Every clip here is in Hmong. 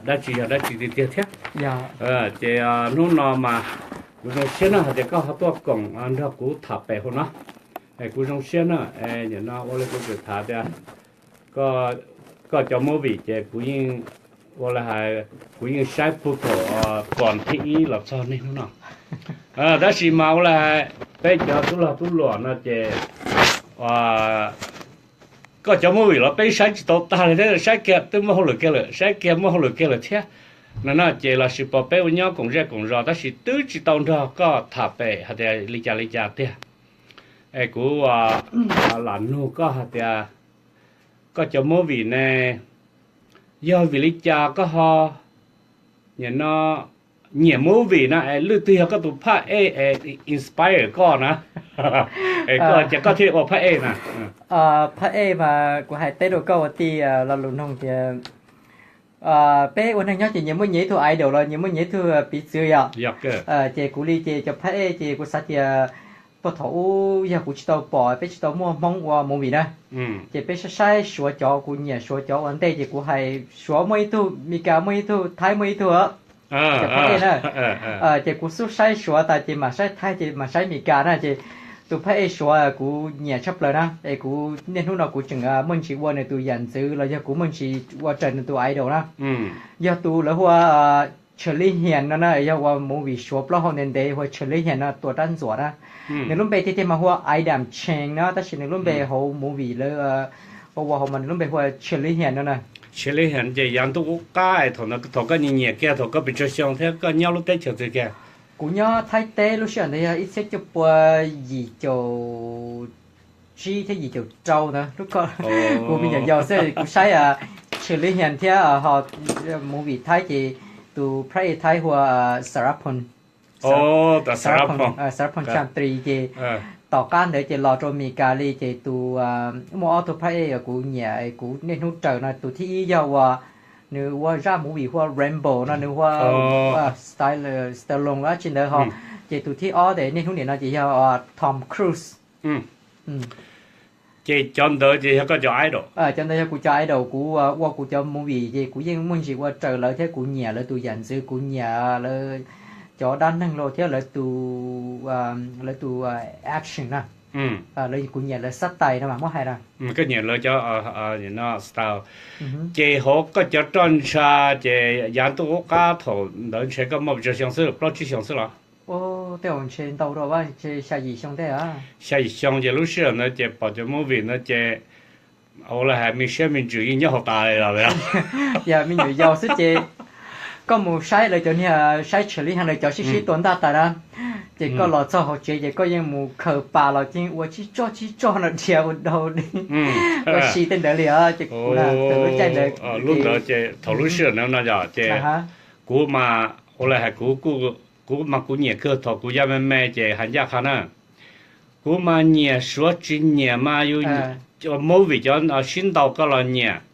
dab tsi yog dab tsi tiag tiag thiab. Ces hnub no mas kuv zoo siab na hais tias koj ho tuaj koom nrog kuv tham pem hauv no. Kuv zoo siab na. Nim no ua li kuv tseem tham tias koj cov movie ces kuv yeej, ua li hais, kuv yeej saib puag thaum Bond thib ib los txog niaj hnub no. Tab sis mas ua li hais, peb cov tub lag tub luam no ces koj cov movie los peb saib tsis tau tag li thiab, saib kiag twb muaj hauj lwm kiag lawm, saib kiag muaj hauj lwm kiag lawm thiab no na. Ces los sis pos peb ua nyob koom zej koom zos tab sis twb tsis tau nrog koj tham pem hais tias li cas li cas tiag. Es kuv lam nug koj hais tias koj cov movie ne, yog vim li cas koj ho nim no nyiam movie na, es leej twg yog koj tus phab ej es inspire koj na, es koj ces koj thiaj ua phab ej na? Phab ej mas kuv hais teb rau koj ua tij lo lus noog tias peb ua neeg nyob ces nyias muaj nyias ib tug idol los nyias muaj nyias ib tug piv txwv yom. Ces kuv li ces cov phab ej ces kuv xav tias puag thaum ub yog kuv tsis tau pom, peb tsis tau muaj Hmoob ua movie na, ces peb saib saib Suav cov, kuv nyiam Suav cov ua ntej ces kuv hais Suav muaj ib tug, Meskas muaj ib tug, Thaib muaj ib tug, cov phab ej na. Ces kuv xub saib Suav tas ces mam saib Thaib ces mam saib Meskas na, ces tus phab ej Suav kuv nyiam tshaj plaws na, es kuv niaj hnub no kuv tseem muaj ntsis ua nws tus yam ntxwv los yog kuv muaj ntsis ua raws nws tus idol na. Yog tus lawv hu ua Charlie Hian no na, yog ua movie Suav plaub hau ntev ntev hu ua Charlie Hian no, tua rab ntxuam na. Nws lub npe tiag tiag mas hu ua Idam Cheng no, tab sis nws lub npe hauv movie lawv ua hauv mas nws lub npe hu ua Charlie Hian no na. Charlie Hian ces yav ntuj ub qab es thaum ntawd thaum koj nyiam nyiam kiag thaum koj pes tsawg xyoo thiab koj nyob lub teb chaws twg kiag? Kuv nyob Thaib teb lub sij hawm ntawd yog ib txhiab cuaj pua yim caum tsib thiab yim caum rau ntawd, lub ko kuv me nyuam yaus xwb kuv saib Charlie Hian thiab ho movie Thaib ces tus phab ej Thaib hu ua Sarapon, Sarapon Chantry ces tom qab ntawd ces los rau Meskas li ces tus muaj ob tug phab ej kuv nyiam kuv niaj hnub raws no, tus thib ib yog uas nws ua zaj movie hu ua Rambo no, nws hu ua Stallone los dab tsi ntawd ho, ces tus thib ob ces niaj hnub nim no ces yog Tom Cruise. Ces cov ntawd ces yog koj cov idol? Cov ntawd yog kuv cov idol, kuv ua kuv cov movie ces kuv yeej muaj ntsis ua raws lawv thiab kuv nyiam lawv tus yam ntxwv, kuv nyiam lawv cov dab neeg los thiab lawv tus, lawv tus action na, kuv nyiam lawv xab tais no mas muab hais na. Koj nyiam lawv cov style. Ces hauv koj cov roj ntsha ces yav ntuj ub qab thaum ntawd ntshe koj muaj pes tsawg xyoo xwb, plaub tsib xyoo xwb los? Tej zaum ntshe ntau dua, ntshe xya yim xyoo tej. Xya yim xyoo ces lub sij hawm ntawd ces pom cov movie ntawd ces ua li hais me siab me ntsws yeej nyob hauv tas li los? Yog me nyuam yaus xwb ces koj mus saib lawv cov niag, saib Charlie Hian lawv cov sib sib tua ntaj tas na, ces koj los txog hauv tsev ces koj yeej mus khaws pas los ces ua tsib tsoj tsib tsoj no dhia ua dau ua si tej ntawd li os. Ces kuv lub caij ntawd, lub ntawd ces thaum lub sij hawm ntawd no yog ces kuv mas ua li hais kuv, kuv mas kuv nyiam kawg thaum kuv yaj me me ces hais ncaj qha na, kuv mas nyiam Suav tsis nyiam mas yus movie cov sib ntaus koj los nyiam.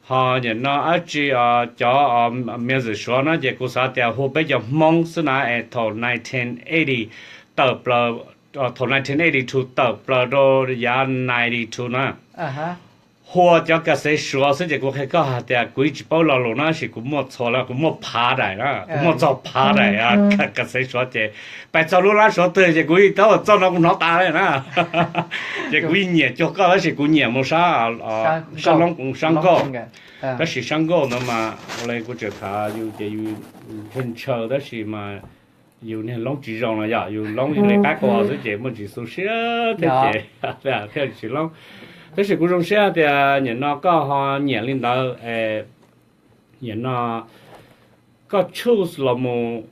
Ho nim no dab tsi cov music Suav no ces kuv xav tias hu peb cov Hmoob xwb na es thaum nineteen eighty tawm plaws, thaum nineteen eighty two tawm plaws rau yav ninety two na, hu cov kas xev Suav xwb ces kuv qhia koj hais tias kuv yeej tsis paub lo lus na sis kuv muaj txhua lawm, kuv muaj phav daim na, kuv muaj txog phav daim kas xev Suav ces pais txog lub lab Suav twg ces kuv yeej tau txoj no kuv hnov tas li na. Ces kuv yeej nyiam cuag koj tab sis kuv nyiam mus sab, sab nkauj, sab nkauj. Tab sis sab nkauj ntawd mas ua li kuv tseem tham yus ces yus ntshaw ntshaw tab sis mas yus niag loob tsis zoo no yog yus loob li qab qua xwb ces muaj ntsis xu siab thiab ces thiaj tsis loob. Tab sis kuv zoo siab tias nim no koj ho nyiam li ntawd es nim no koj choose los mus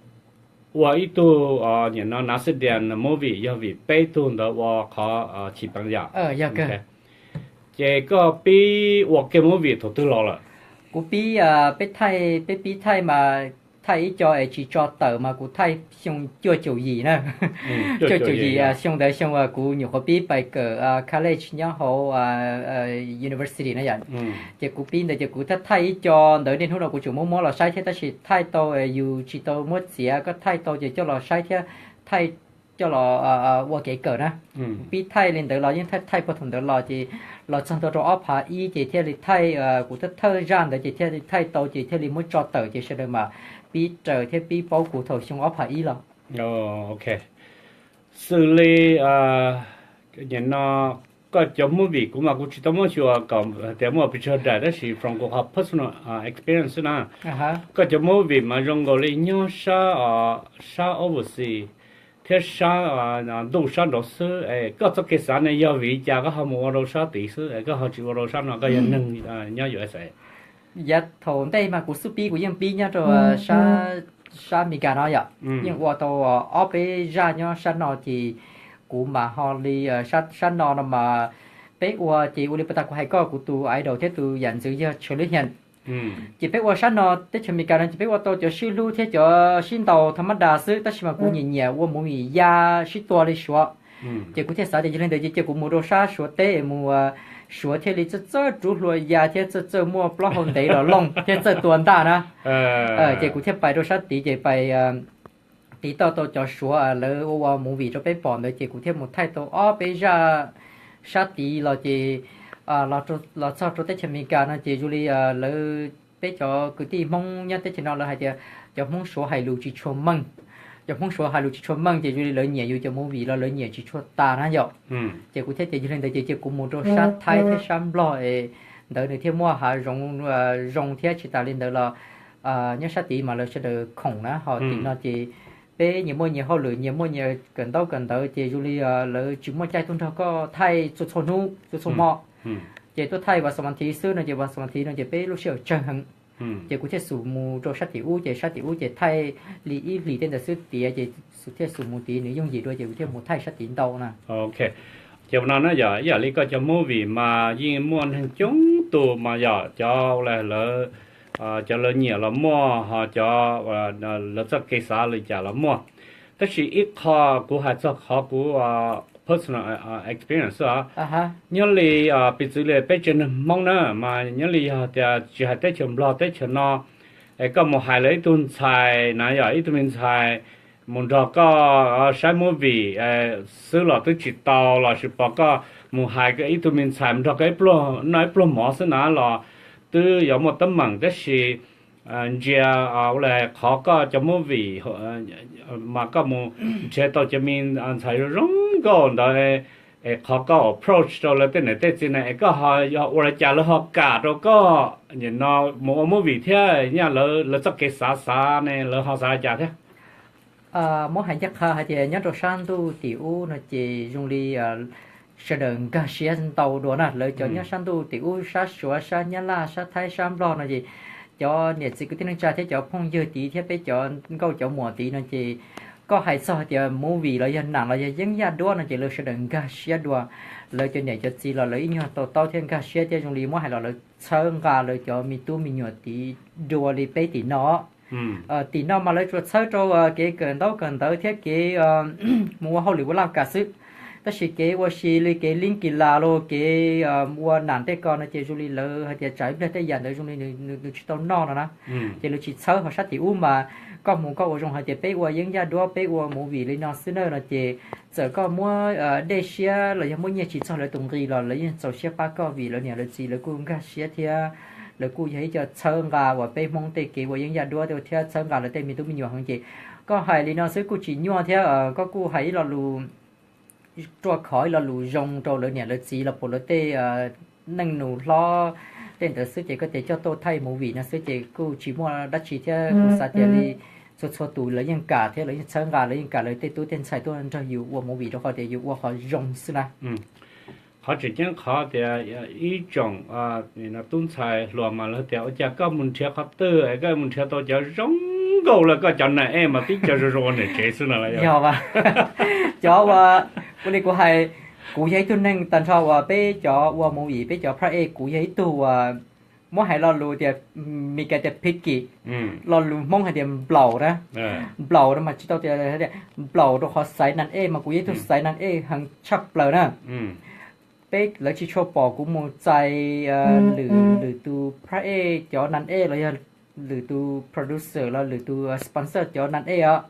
ua ib tug nim no Nasdaq movie yog vim peb tug ntawd ua qhov chim peev yom. Ces koj pib ua kiag movie thaum twg los lawm? Kuv pib, peb thaij, peb pib thaij mas thaij ib co es tsis tso tawm mas kuv thaij xyoo cuaj caum yim na. Cuaj caum yim xyoo ntawd xyoo kuv nyuam qhuav pib pais kawm college nyob hauv university na yom. Ces kuv pib ntawd ces kuv thaij thaij ib co ntawd niaj hnub no kuv tseem muab muab los saib thiab tab sis thaij tau yus tsis tau muab txiav, koj thaij tau ces coj los saib thiab. Thaij coj los ua kev kawm na. Pib thaij li ntawd los yeej thaij thaij puag thaum ntawd los ces los txog ntua rau ob phav ib ces thiaj li thaij, kuv thawj thawj zaj ntawd ces thiaj li thaij tau ces thiaj li muab tso tawm ces sawv daws mam pib raws thiab pib paub kuv thaum xyoo ob phav ib los. Ok, xws li nim no koj cov movie kuv mas kuv tsis tau muab xyuas kom tias muaj pes tsawg daim tab sis from kuv qhov personal experience xwb na, koj cov movie mas zoo nkaus li nyob sab, sab overseas thiab sab ntuj sab nraud xwb es koj txoj kev xav ne yog vim li cas koj ho mus ua rau sab tid xwb es koj ho tsis ua rau sab no, koj yog neeg nyob U S A? Yav thaum ntej mas kuv xub pib kuv yeej pib nyob rau sab Amelikas no yom, yeej ua tau ob peb zaj nyob sab no ces kuv mas ho li sab no no mas peb ua ces ua li puag ta kuv hais koj kuv tus idol thiab tus yam ntxwv yog Charlie Hiaon. Ces peb ua sab no teb chaws Amelikas no ces peb ua tau cov sib hlub thiab cov sib ntaus tha mab das xwb tab sis mas kuv nyiam nyiam ua movie ya sib tua li Suav. Ces kuv thiaj xav tias yog li ntawd ces cia kuv mus rau sab Suav teb es mus Suav thiaj li txawj txawj rub hlua ya thiab txawj txawj muaj plaub hau ntev los looj thiab txawj tua ntaj na. Ces kuv thiaj pais rau sab tid ces pais tiv tauj tau cov Suav lawv ua ua movie rau peb pom ntawd ces kuv thiaj mus thaij tau ob peb zaj sab tid los ces los txog rau teb chaws Amelikas no ces zoo li lawv peb cov kwv tij Hmoob nyob teb chaws no lawv hais tias cov Hmoob Suav hais lus tsis tshua meej. Cov Hmoob Suav hais lus tsis tshua meej ces zoo li lawv nyiam yus cov movie los lawv nyiam tsis tshua tas na yom. Ces kuv thiaj tias yog li ntawd ces cia kuv mus rau sab Thaib thiab sab Nplog es ntawd nws thiaj muaj hav zoov zoo thiab tsis tas li ntawd los nyob sab tid mas lawv sawv daws khoom na ho tim no ces peb nyias muaj nyias hauj lwm nyias muaj nyias kawm ntaub kawm ntawv ces zoo li lawv tsis muaj caij tuaj nrog koj thaij txhua txhua hnub txhua txhua hmo. Ces tuaj thaij Vas Xas Mas Thiv xwb no ces Vas Xas Mas Thiv no ces peb lub sij hawm tsawg heev. Ces kuv thiaj xub mus rau sab tim ub ces sab tim ub ces thaij li ib hlis tej ntawd xwb tiav ces thiaj xub mus tid nws yooj yim dua ces kuv thiaj mus thaij sab tid ntau na. Ok, ces no na yog ib yam li koj cov movie mas yeej muaj neeg coob tus mas yog cov lawv, cov lawv nyiam los muaj ho cov lawv txoj kev xav li cas los muaj. Tab sis ib qho kuv hais txog qhov kuv personal experience xwb os. Nyob li piv txwv li peb tsev neeg Hmoob na mas nyob li yog tias tsis hais teb chaws Nplog teb chaws no es koj mus hais lawv ib tug ntxhais na yog ib tug me ntxhais mus nrog koj saib movie xwb los twb tsis tau los sis pom koj mus hais ib tug me ntxhais mus nrog koj noj ib pluag mov xwb na los twb yuav muaj teeb meem tab sis ntsia ua li qhov koj cov movie mas koj mus nrhiav tau cov me ntxhais zoo zoo nkauj ntawd es qhov koj approach rau lawv tej niam tej txiv na es koj ho yog ua li cas lawv ho kam rau koj nim no mus ua movie thiab nyaj lawv txoj kev xav xav ne lawv ho xav li cas thiab? Muab hais ncaj qha hais tias nyob rau sab ntuj tim ub no ces zoo li sawv daws nkag siab ntau dua na. Lawv cov nyob sab ntuj tim ub sab Suav sab Nyab Laj sab Thaib sab Nplog no ces cov niam txiv kwv tij neej tsa thiab cov phooj ywg tid thiab peb cov nkauj cov muam tid no ces koj hais txog hais tias movie los yog nam los yog yeeb yaj duab no ces lawv sawv daws nkag siab dua. Lawv cov niam cov txiv los lawv ib nyuag to taub thiab nkag siab thiab zoo li muab hais los lawv txhawb nqa lawv cov me tub me nyuam tid dua li peb tim no. Tim no mas lawv tsuas txhawb rau kev kawm ntaub kawm ntawv thiab kev mus ua hauj lwm ua laj kam xwb. Tab sis kev ua si li kev lib kis las los kev ua nam tej ko no ces zoo li lawv hais tias tsam ib pliag tej yam ntawd zoo li nws tsis tau noj no na. Ces lawv tsis txhawb. Ho sab tim ub mas koj mus koj ua zoo hais tias peb ua yeeb yaj duab peb ua movie li no xwb na no ces txawm koj muab dej siab los yog muab nyiaj tsis txog lawv tus nqi los lawv yeej txaus siab pab koj vim lawv niam lawv txiv lawv kuj nkag siab thiab lawv kuj yog ib co txhawb nqa uas peb Hmoob tej kev ua yeeb yaj duab thiab txhawb nqa lawv tej me tub me nyuam heev ces koj hais li no xwb kuj tsis nyuaj thiab koj kuj hais ib lo lus ruaj khov ib lo lus zoo rau lawv niam lawv txiv los puas lawv tej neej nus hlob tej ntawd xwb ces koj tias coj tuaj thaij movie no xwb ces kuj tsis muaj dab tsi thiab kuv xav tias li txhua txhua tus lawv yeej kam thiab lawv yeej txhawb nqa lawv yeej kam lawv tej tub tej ntxhais tuaj nrog yus ua movie rau qhov tias yus ua qhov zoo xwb na. Qhov tseem ceeb qhov tias ib tsoom tub ntxhais hluas mas lawv tias ua cas koj mus nrhiav qhov twg es koj mus nrhiav tau cov zoo nkauj lawm koj cov nam ej mas tib co zoo zoo ua niam tsev xwb no. Yog, cov ua, ua li kuv hais, kuv yog ib tug neeg tag nrho uas peb cov ua movie peb cov private kuv yog ib tug uas muab hais lo lus tias Mis Kas tias picky, lo lus Hmoob hais tias nplaum na. Nplaum no mas tsis tau tias nplaum rau qhov xaiv nam ej mas kuv yog ib tug xaiv nam ej heev tshaj plaws na. Peb lawv tsis tshua pom kuv mus txais lwm lwm tus private cov nam ej los yog lwm tus producer los lwm tus sponsor cov nan ej os.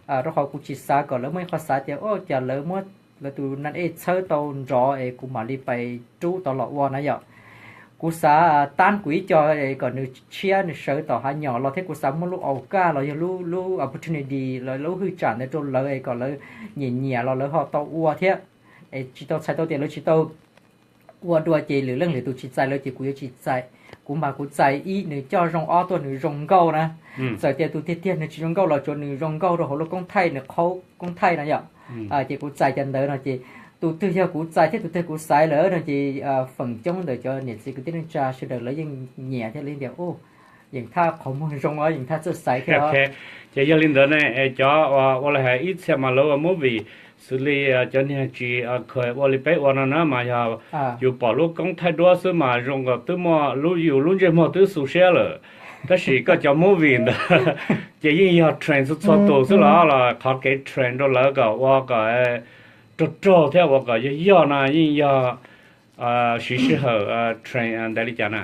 Rau qhov kuv tsis xav kom lawv muaj ib qho xav tias o cas lawv muab lawv tus nan ej txhawb tau nrov es kuv mam li pais rub tau los ua na yom. Kuv xav tab kuv ib co kom nws tshiab nws sawv tom hav nyom los thiab kuv xav muab lub au kaj los yog lub opportunity los lub hwj tsam ntawd rau lawv es kom lawv nyiam nyiam los lawv ho tau ua thiab. Es tsis tau txhais tau tias lawv tsis tau ua dua ces lwm leej lwm tus tsis txais lawv ces kuv yuav tsis txais. Kuv mas kuv txais ib nws coj zoo, ob tuaj nws zoo nkauj na. Txawm tias tus tiag tiag nws tsis zoo nkauj los tsuav nws zoo nkauj rau hauv lub koob thaij nws qhaub koob thaij no yom. Ces kuv txais cov ntawd no ces tus twg yog kuv txais thiab tus twg kuv xaiv lawm no ces feem coob ntawm cov niam txiv kwv tij neej tsa sawv daws lawv yeej nyiam thiab lawv yeej tias u, yeej thaj qhov muag zoo os, yeej thaj txawj xaiv thiab. Ces yog li ntawd ne es cov ua li hais ib txhia mas lawv ua movie xws li cov niag tsis kha ua li peb ua no na mas yog yus pom lub koob thaij duab xwb mas zoo nkaus twb muaj lub, yus lub ntsej muag twb xu siab lawm, tab sis koj cov movie ntawd ces yeej yog train txhua txhua tus xwb los los qhov kev train rau lawv kom ua kom raug raug thiab ua kom yog yog no yeej yog siv sij hawm train ntawd li cas na?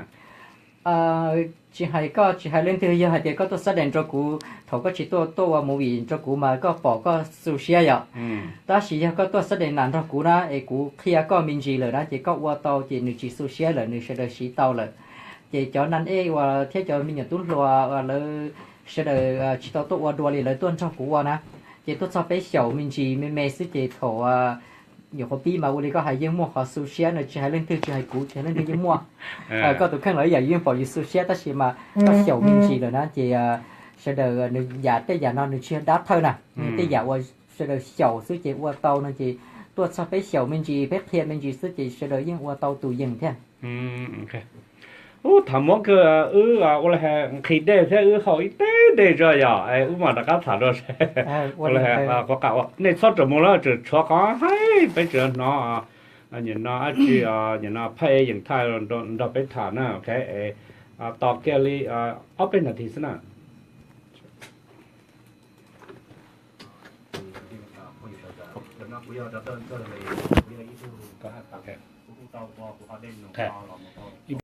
Tsis hais koj tsis hais leej twg, yog hais tias koj tuaj xab dees rau kuv thaum koj tsis tuaj tuaj ua movie rau kuv mas koj pom koj xu siab yom. Tab sis yog koj tuaj xab dees nas nrog kuv na es kuv qhia koj me ntsis lawm na ces koj ua tau ces nws tsis xu siab lawm, nws sawv daws siv tau lawm. Ces cov nan ej uas thiab cov me nyuam tub hluas uas lawv sawv daws tsis tau tuaj ua dua li lawv tuaj nrog kuv ua na, ces tuaj txog peb xyaum me ntsis me me xwb ces thaum nyuam qhuav pib mas ua li koj hais yeej muaj qhov xu siab no, tsis hais leej twg, tsis hais kuv tsis hais leej twg yeej muaj. Koj tus kheej los ib yam yeej pom yus xu siab tab sis mas koj xyaum me ntsis lawm na ces sawv daws nws yam tej yam no nws tsis yog dab thawj na, tej yam uas sawv daws xyaum xwb ces ua tau no ces tuaj txog peb xyaum me ntsis peb qhia me ntsis xwb ces sawv daws yeej ua tau tus yees thiab. Ub, tham muab kawg, wb ua li nqhis dej thiab wb haus ib teg dej tso yom, wb mam rov qab tham dua seb ua li qhuav qam ua. Nej txhob rawm mus lawm, tseem tshuav qhov haib peb tseem hnov. Nim no dab tsi, nim no phaj yeem thaj nrog peb tham na, ok. Tos kiag li ob peb nas this xwb na.